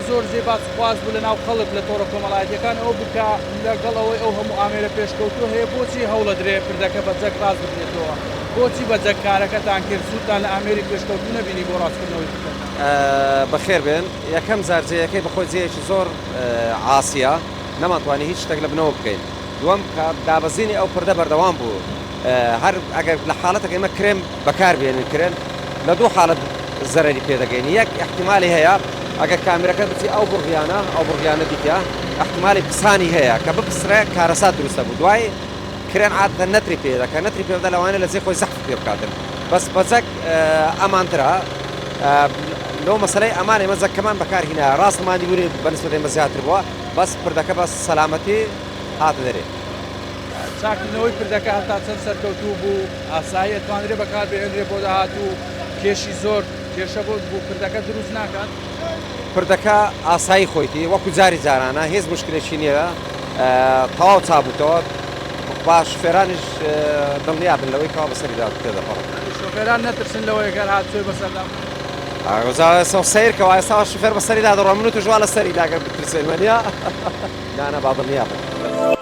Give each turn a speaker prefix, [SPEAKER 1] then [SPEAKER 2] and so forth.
[SPEAKER 1] زۆر جێی باس و خواست بوو لەناو خەڵک لە تۆڕە کۆمەڵایەتیەکان ئەوە بوو کە لەگەڵ ئەوەی ئەو هەموو ئامێرە پێشکەوتووە هەیە بۆچی هەوڵەدرێ پردەکە بە جەک ڕاست بکرێتەوە؟ بۆچی بە جەک کارەکەتان کرد سوودتان لە ئامێری پێشکەوتوو نەبینی بۆ ڕاستکردنەوەی پردەکە؟
[SPEAKER 2] بەخێر بێن. یەکەم جار جێیەکەی بەخۆی جێیەکی زۆر عاسیە نەمانتوانی هیچ شتێک لە بنەوە بکەین. دووەم کە دابەزینی ئەو پردە بەردەوام بوو هەر ئەگەر لە حاڵەتێک ئێمە کرێن بەکار بێنین کرێن لە دوو حاڵەت زەرەری پێ دەگەین یەک ئیحتیمالی هەیە ئەگەر کامیرەکە بچی ئەو بڕغیانە ئەو بڕغیانە دیتە ئیحتیمالی پسانی هەیە کە بپسرێ کارەسات دروست دەبوو دوای کرێن عادەتەن نەتری پێ دەکە نەتری پێ بدە لەوانەیە لە جێی خۆی زەحفی پێ بکاتن بەس بەجەک ئەمانترە لەو مەسەلەی ئەمان ئێمە جەکەمان بەکار هینا ڕاستە مادی بوونی بە نسبەت ئێمە زیاتر بووە بەس پردەکە بە سەلامەتی هاتە دەرێ.
[SPEAKER 1] چاککردنەوەی پردەکە هەتا چەند سەرکەوتوو بوو؟ ئاسایی ئەتوانرێ بەکار بهێنرێ بۆ داهاتوو؟ کێشی زۆر کێشە بۆ بۆ پردەکە دروست ناکات؟
[SPEAKER 2] پردەکە ئاسایی خۆیتی وەکو جاری جارانە هیچ موشکلێکی نییە تەواو چابووتەوە با شوفێرانیش دڵنیا بن لەوەی کەوا بەسەریدا تێدەپەڕن.
[SPEAKER 1] یانی شۆفێران نەترسن لەوەی گەر هاتوچۆی بەسەردا بکەن؟
[SPEAKER 2] ئەوجا سەیر کە وا ئێستا شوفێر بەسەریدا دەڕوا من و تۆش وا لەسەری دا گەر بترسێن وەنیە؟ نا نا با دڵنیا بن.